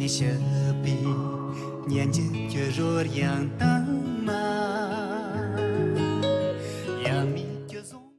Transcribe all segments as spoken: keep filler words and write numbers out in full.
ཞི་བའི་སྙན་འཇེབས་ཀྱི་རོལ་དབྱངས་དྭངས་མ། ཡབ་མེས་ཀྱི་གཟུངས།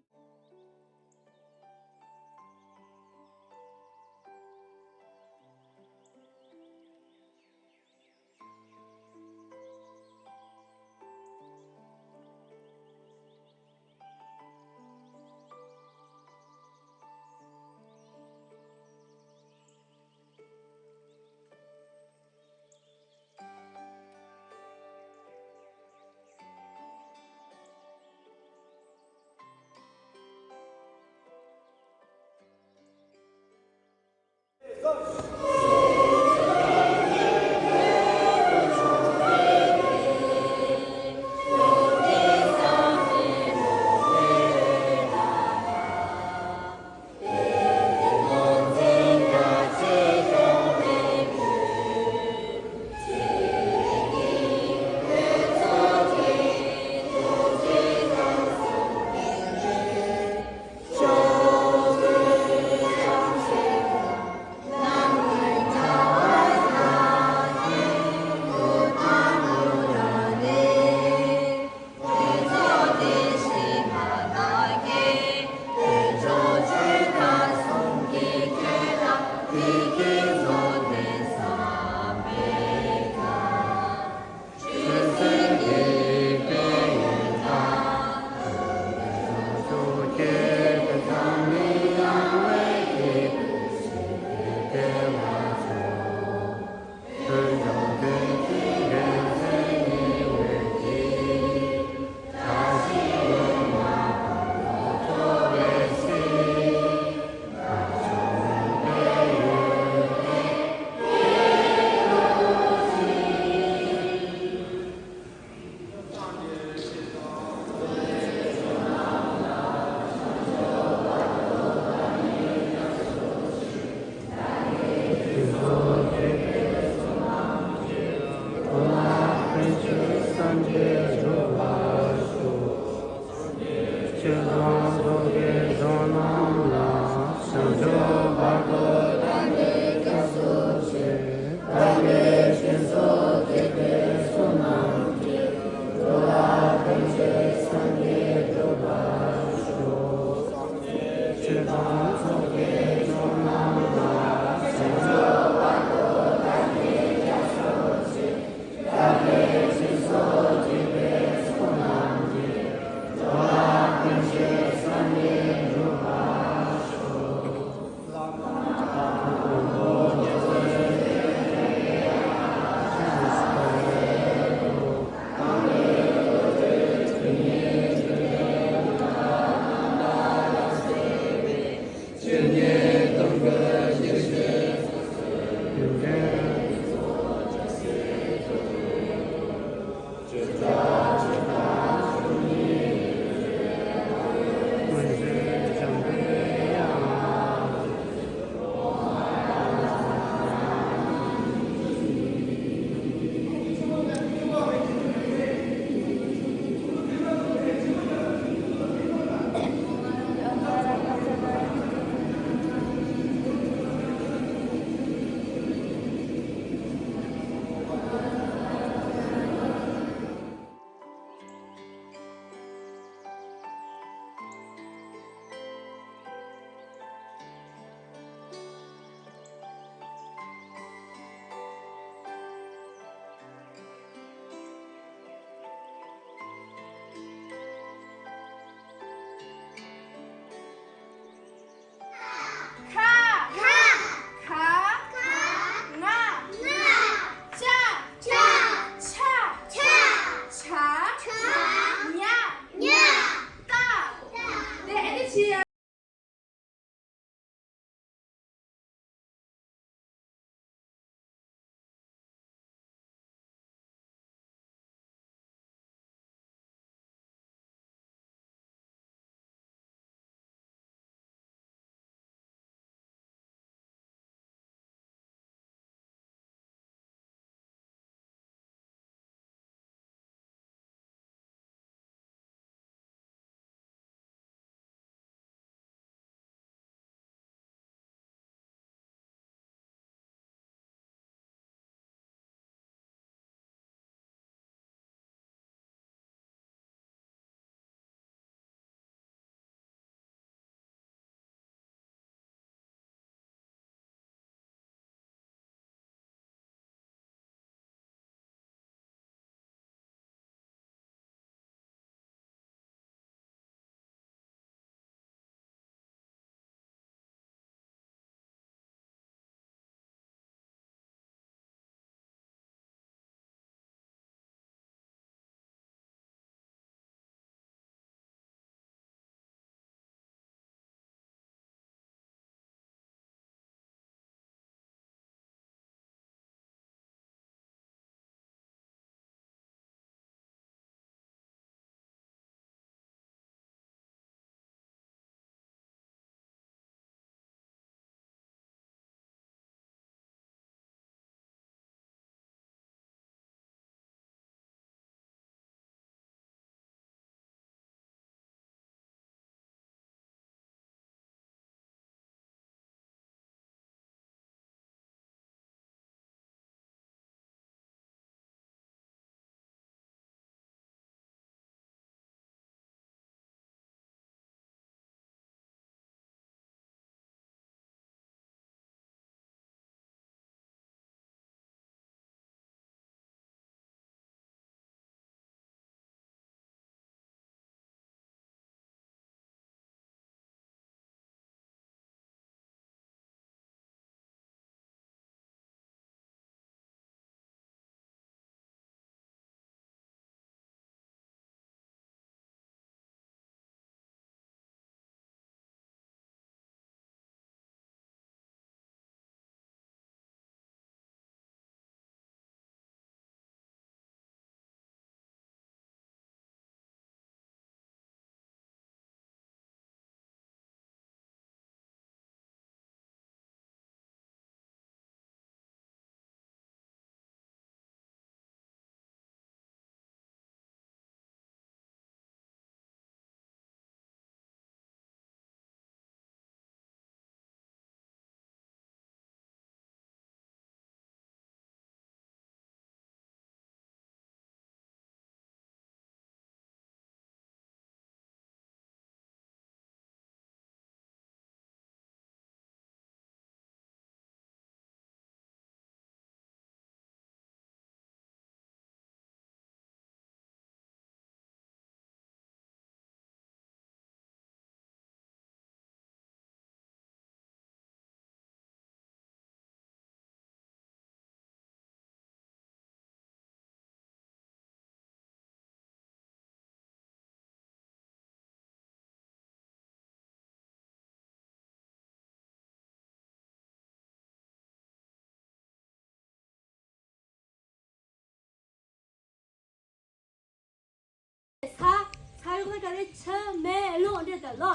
ཆུ་མེ་རླུང་འདྲེ་དང་ལོ།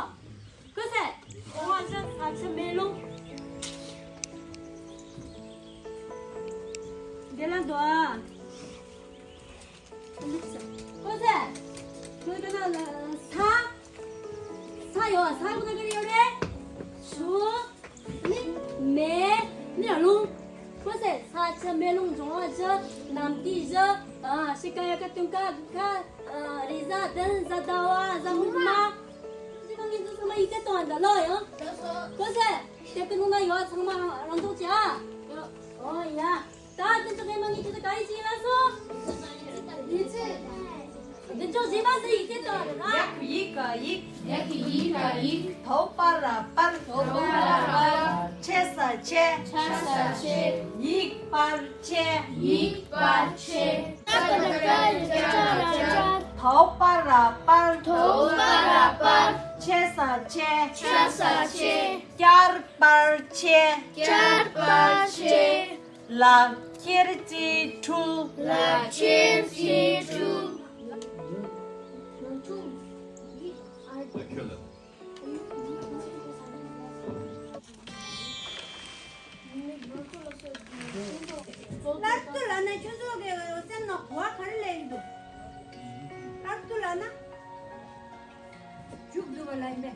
ཀུ་སེ། ཁོང་ཨ་ཅག་ས་ཆུ་མེ་རླུང་། འདི་ལ་འདུག་ཨ། ཀུ་སེ། ཀུ་སེ་ན་ལ་ས། ས་ཡོད་ས་ཀུ་ན་ཀ་རི་ཡོད་རེད། ཆུ། ནི། མེ། ནི་རླུང་། ཀུ་སེ་ས་ཆུ་མེ་རླུང་འབྱུང་བ་བཞི། ནམ་དུས་བཞི། ཨ་ཤི་ཀ་ཡ་ཀ་ཏུན་ཀ་ཁ། རི་ཟ་དན་ཟ་ཟླ་བ་ཟ་མུ་མ། ཅི་གང་གི་འཛུགས་ཚང་མ་ཡིག་ཚད་གཏོང་བ་འདི་ལོ་ཡང་། ཀུ་སེ། དེབ་ཀྱི་ནང་ན་ཡོད་ཚང་མ་རང་ཚོགས་ཀྱི་ཨ། ཨོ་ཡ། ད་དེ་ཚོ་ངས་མ་ངས་ཁྱེད་ཚོ་ག་རེ་བྱེད་ལ་སོ། ཡིག་ཚད། འདི་ཚོ་རྗེས་མ་ཟེར་ཡིག་ཚད་གཏོང་བ་རེད་ལ། ཡ་གི་ཡི་ག་ཡིག་ཡ་གི་ཡི་ག་ཡིག་ཐོ་པ་ར་པར། ཐོ་པ་ར་པར། ཆེ་ས་ཆེ། ཆ་ས་ཆེ། ཡིག་པར་ཆེ། ཡིག་པར་ཆེ། ཐོ་པ་ར་པར། ཐོ་པ་ར་པར། ཆེ་ས་ཆེ། ཆ་ས་ཆེ། བསྐྱར་པར་ཆེ། བསྐྱར་པར་ཆེ། ལག་ཁྱེར་གྱི་ཕྲུ། ལག་ཁྱེར་གྱི་ཕྲུ། སླར་དུ་ལབ་ན་ཁྱོད་ཚོ་གི་སེམས་ནང་གོ་བ་ག་རེ་སླེབས་ཡོད་འདུག་སླར་དུ་ལབ་ན། མཇུག་བསྡུ་བ་ལ་ཡིན་པས།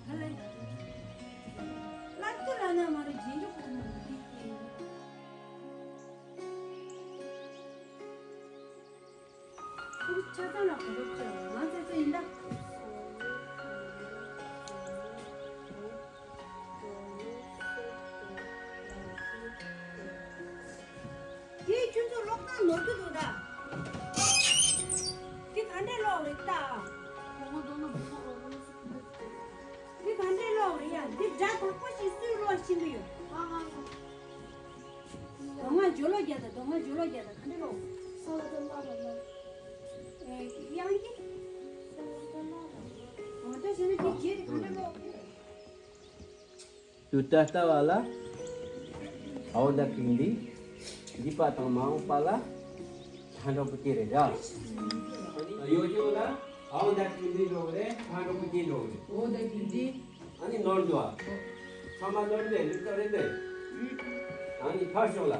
ག་ལེ། སླར་དུ་ལབ་ན་མ་རེད་རྗེས་འཇུག་གོ་མ་རེད། ཁོ་ཆ་ཚང་ལ་གོ་སྐབས་སྤྲད་པ་ང་ཚོ་ཚོ་ཡིན་ད། དེ་ཁྱོད་ཚོ་ཀློག་སྟངས་ནོར་གི་འདུག་ད། དེ་ག་འདྲའི་ཀློག་རེད་ད། དེ་ག་འདྲའི་ཀློག་རེད་ཡ། དེ་སྒྲ་དག་པོ་ཞིག་སུས་ཀློག་ཤེས་ཀྱི་ཡོད། མདོ་སྔགས་སྦྱོར་ཀློག་རྒྱག་དང་མདོ་སྔགས་སྦྱོར་ཀློག་རྒྱག་དང་ག་འདྲ་ཀློག་ཨེ། དབྱངས་ཀྱི། འོ་ད་བྱས་ན་དེ་རྗེས་དེ་ག་འདྲ་ཀློག་དུ་ད་ལྟ་བ་ལ། ཨའོ་ད་ཀིང་འདི། འདི་པ་དང་མ་འོངས་པ་ལ། མཐའ་འགྲོ་པོ་ཅི་རེད་ཡ། ཡོ་ཅོ་ལ། ཨའོ་ད་ཀིང་འདི་འགྲོ་གི་རེད། མཐའ་འགྲོ་པོ་ཅི་འགྲོ་གི་རེད། ཨའོ་ད་ཀིང་འདི། ཨ་ནི་ནོར་འདུག་ཨ། ཚང་མ་ནོར་འདུག་ལུག་ཏོ་རེད་འདུག་ཨ་ནི་ཕར་ཤོག་ལ།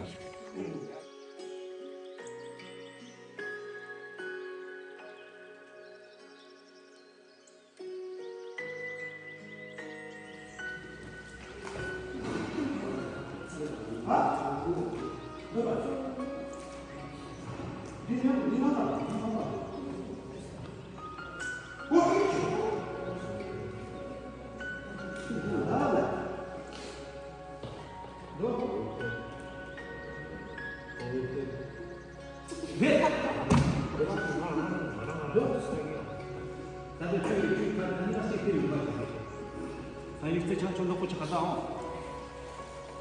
ད་ཡིག་ཚད་ཆང་ཆུང་ནག་པོ་ཅིག་ག་ད་ཨང་།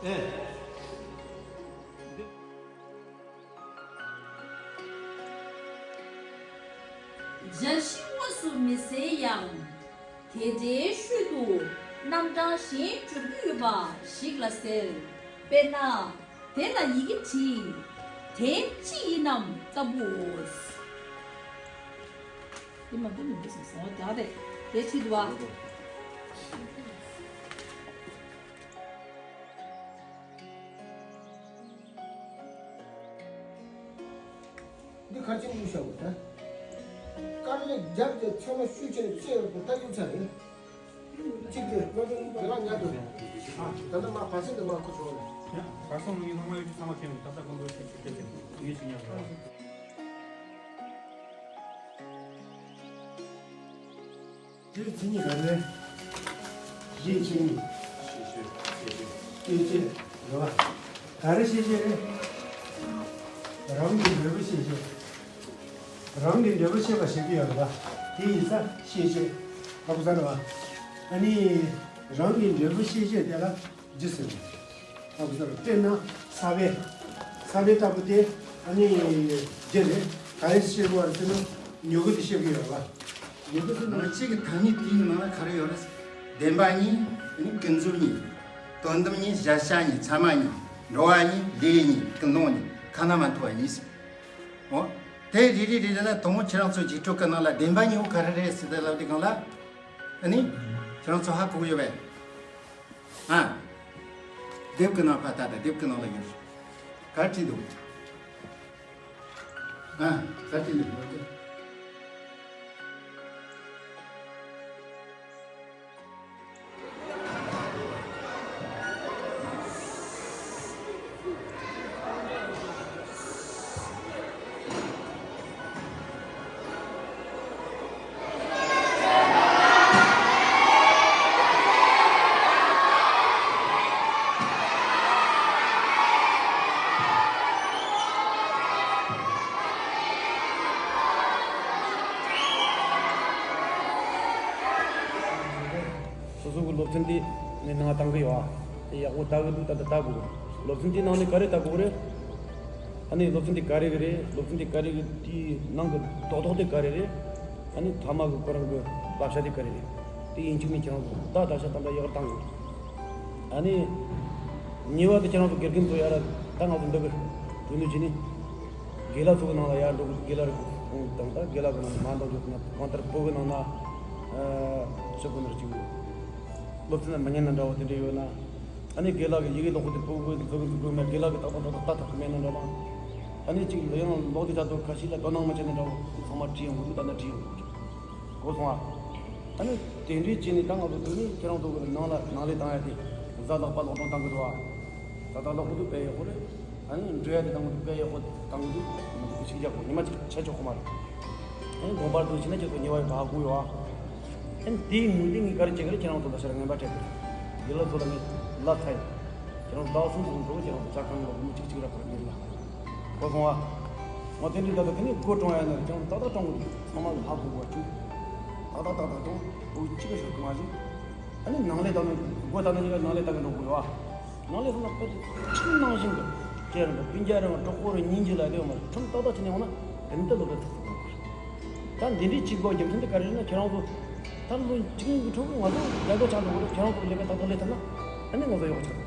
ཨེ། འཇའ་ཤིང་དངོས་སུ་མི་གསལ་ཡང་། དེ་འདྲའི་ཤུལ་དུ་རྣམ་གྲངས་གཞན་འབྱོར་གྱི་ཡོད་པ་ཞིག་ལ་ཟེར། དཔེར་ན། དེ་ལ་ཡི་གེ་བྲིས། དེ་ཅི་ཡིན་ནམ་ལྟ་བུའོ། འདི་མ་འདི་མི་འདུག་ཟེར་སོང་བ་དེ་དེ་ཅི་འདུག་བ། འདི་ཁ་ཆེམས་བླུགས་བཞག་གོ་ད། དཀར་ལེགས་རྒྱབ་ཀྱི་ཚང་མ་ཤུལ་ཆེ་ནས་བཅད་ཡོད་དོ་ད་གཡུག་ཚར་རེད། གཅིག་དེ་བློ་བཟང་དེ་ལ་ཉར་དུ། ད་ནི་མ་བར་སེང་དེ་མ་ཁུ་སོང་ལ། ཡ། བར་སེང་ལུང་གི་ལྷག་མ་ཡོད་ཚང་མ་ཁྱེར་ནས་ད་ལྟ་ཀོང་པོའི་ཁྱེར་ཁྱེར་ཁྱེར་ངས་ཅིག་ཉར་དུ། དེར་མཚན་ཉིད་ག་རེ་རེད། ཤེས་བྱེད་ནི། ཤེས་བྱེད་ཤེས་བྱེད། ཤེས་བྱེད་རེད་བ། ག་རེ་ཤེས་བྱེད་རེད། རང་གི་འབྲས་བུ་ཤེས་བྱེད། རང་གི་འབྲས་བུ་ཤེས་པ་ཞིག་ཡོད་རེད་བ། དེ་ཡིན་ས་ཤེས་བྱེད། ཧ་གོ་ས་རེད་བ། ཨ་ནི། རང་གི་འབྲས་བུ་ཤེས་བྱེད་དེ་ལ་འདི་ཟེར། ཨ་ཁུ་ཚོར་དཔེར་ན་ས་བོན། ས་བོན་ལྟ་བུ་དེ་ཨ་ནི་འདི་རེད། ག་རེ་ཤེས་དགོས་རེད་ཟེར་ན་མྱུ་གུ་དེ་ཤེས་ཀྱི་ཡོད་རེད་པ། མྱུ་གུ་དེ་ནང་གཅིག་གི་ཐ་སྙད་དེའི་ནང་ལ་ག་རེ་ཡོད་རེད། བདེན་པ་གཉིས། ཨ་ནི་ཀུན་རྫོབ་གཉིས། དོན་དམ་གཉིས། གཞལ་བྱ་གཉིས། ཚད་མ་གཉིས། འགྲོ་བ་གཉིས། ལས་གཉིས། ཀུན་སློང་གཉིས། ཁ་ན་མ་ཐོ་བ་གཉིས། འོ། དེ་རེ་རེ་རེ་རེ་ལ་དང་པོ་ཁྱེད་རང་ཚོ་རྗེས་གྲོལ་གི་ནང་ལ་བདེན་པ་གཉིས་པོ་ག་རེ་རེད་ཟེར་ཏེ་ལབ་དུས་སྒང་ལ། ཨ་ནི་ཁྱེད་རང་ཚོ་ཧ་གོ་གི་ཡོད་པས། ཨ། དེབ་ཀྱི་ནང་ཕར་ལྟ་དང་། དེབ་ཀྱི་ནང་ལ་ཡོད། ག་རེ་བྲིས་འདུག་ཨ། ག་རེ་བྲིས་འདུག་སོ་སོ་གི་སློབ་ཚན་དེ་ནས་ནང་བཏང་གི་ཡོད་ཨ། དེ་ཡག་པོ་ལྟ་གི་འདུག་ད་ལྟ་ལྟ་དགོས། སློབ་ཚན་དེའི་ནང་ནས་ག་རེ་ལྟ་དགོས་རེད། ཨ་ནི་སློབ་ཚན་དེ་ག་རེ་གི་རེད། སློབ་ཚན་དེ་ག་རེ་གི་དེའི་ནང་གི་རྡོག་རྡོག་དེ་ག་རེ་རེད། ཨ་ནི་ཐ་མ་གི་ཁོ་རང་གི་བསླབ་བྱ་དེ་ག་རེ་རེད། དེ་ཡིན་གཅིག་མིན་གཅིག་རང་ཚོ་ད་བསླབ་བྱ་དང་འདྲ་ཡག་བཏང་ཡོད། ཨ་ནི་ཉེས་པ་དེ་ཁྱེད་རང་ཚོ་དགེ་རྒན་ཚོ་ཡར་ད་ང་ཚོ་འདི་གི་གྲོས་མོལ་བྱས་ནས་དགེ་ལགས་ཚོ་གི་ནང་ལ་ཡར་འགྲོ་གི། དགེ་ལགས་རེ་ཁོང་དང་ད་དགེ་ལགས་གི་ནང་ནས་མ་འདང་རྒྱུ་ན་གང་ལྟར་བོད་གི་ནང་ན་ཨ་ཆི་གོ་ནར་ཅིག་སློབ་ཚན་ལ་མི་ཉན་ན་འདྲ་བོ་དེ་འདྲ་ཡོད་ན། ཨ་ནི་དགེ་ལགས་ཀྱི་ཡི་གེ་ཀློག་གི་དེ་བོད་གི་བོད་གི་བོད་མེད། དགེ་ལགས་ཀྱི་ཏག་ཏག་ཏག་ཏག་ལྟ་ཐུབ་ཀྱི་མེད་ན་འདྲ་ན། ཨ་ནི་ཅིག་ལ་ཡང་ཀློག་དུས་ད་དུང་ཁ་ཤས་ལ་དོ་སྣང་མ་བྱས་ན་འདྲ་བོ་དེ་ཚང་མ་བྲིས་ཡོང་གི་འདུག་ད་ནི་བྲིས་ཡོང་གི་འདུག་གོ་སོང་ཨ། ཨ་ནི་དེ་འདྲའི་བྱས་ནས་ད་ང་ཚོ་དེ་ནི་ཁྱེད་རང་ཚོ་གི་ནང་ལ་ནང་ལས་བཏང་ཡ་དེ་གཟའ་ལྷག་པ་སློབ་སྦྱོང་བཏང་གི་འདུག་ཨ། ད་ལྟ་ལོག་གི་འདུག་དཔེ་ཡག་པོ་རེད། ཨ་ནི་འགྲོ་ཡ་དེ་དང་པོ་དཔེ་ཡག་པོ་བཏང་གི་འདུག་ང་ཚོ་གི་ཞིག་ཡག་པོ་ཉི་མ་གཅིག་ཆད་ཆོག་གི་མ་རེད། ཨ་ནི་དགོངས་པ་རྫོགས་ཕྱིན་ན་ཁྱེད་ཚོ་ཉེ་བའི་བག་གུ་ཡོད་ཨ། ཨ་ནི་དེའི་ངོས་དེ་ངས་ག་རེ་བྱེད་གི་རེད། ཁྱེད་རང་ཚོ་ལ་ཕྱིར་ངན་པ་སྤྲད་གི་རེད། དགེ་ལགས་ཚོ་ལ་ངས་ལབ་ཚར་ཡིན། ཁྱེད་རང་ཚོ་ཟླ་གསུམ་ཙམ་འགྲོ་གི། ཁྱེད་རང་ཚོ་ཇ་ཁང་ནང་ལ་སྒོར་མོ་གཅིག་གཅིག་ར་ཕར་སྟེར་ལ་གོ་སོང་ཨ། ང་དེ་འདྲའི་ད་ལྟ་དེ་ནས་སྒོ་གྲོང་ཡ་ན་རེད། ཁྱེད་རང་ཚོ་ཏག་ཏག་གྲོང་གི་འདུག་ཚང་མ་ལ་ཧ་གོ་གོ་བ་བྱུང་། ཏག་ཏག་ཏག་ཏག་གྲོང་། འོ་གཅིག་ག་ཤོར་གི་མ་བྱུང་། ཨ་ནི་ནང་ལས་དང་ནི་སྒོ་དང་ནི་གཉིས་ཀ་ནང་ལས་དང་གི་འགྲོ་དགོས་བ། ནང་ལས་སོང་ན་དཔེ་ཁྲིམས་ནང་བཞིན་གི་སྐད་རིང་པོ་སྤུན་ཀྱག་རིང་གྲོགས་པོ་རིང་ཉིན་གཅིག་ལ་བསྡད་ཡོད་མ་རེད། ཁྲིམས་ཏག་ཏག་བྱས་ནས་ཡོང་ན་དེ་འདི་ལོ་པའི་ཚོགས་ཚོགས་དགོས་རེད། ད་འདི་འདྲའི་གཅིག་པོ་རྒྱུ་མཚན་དེ་ག་རེ་རེད་ན། ཁྱེད་རང་ཚོ་ད་ལོ་གཅིག་གཉིས་ཀྱི་འཕྲོ་གི་ང་ཚོ་རྒྱལ་ཁ་ཆགས་འགྲོ་གི་རེད། ཁྱེད་རང་ཚོ་ལས་ཀ་ཏག་ཏག་ལས་ཐུབ་ན་ཨ་ནི་ང་ཚོ་ཡག་པོ་ཆགས་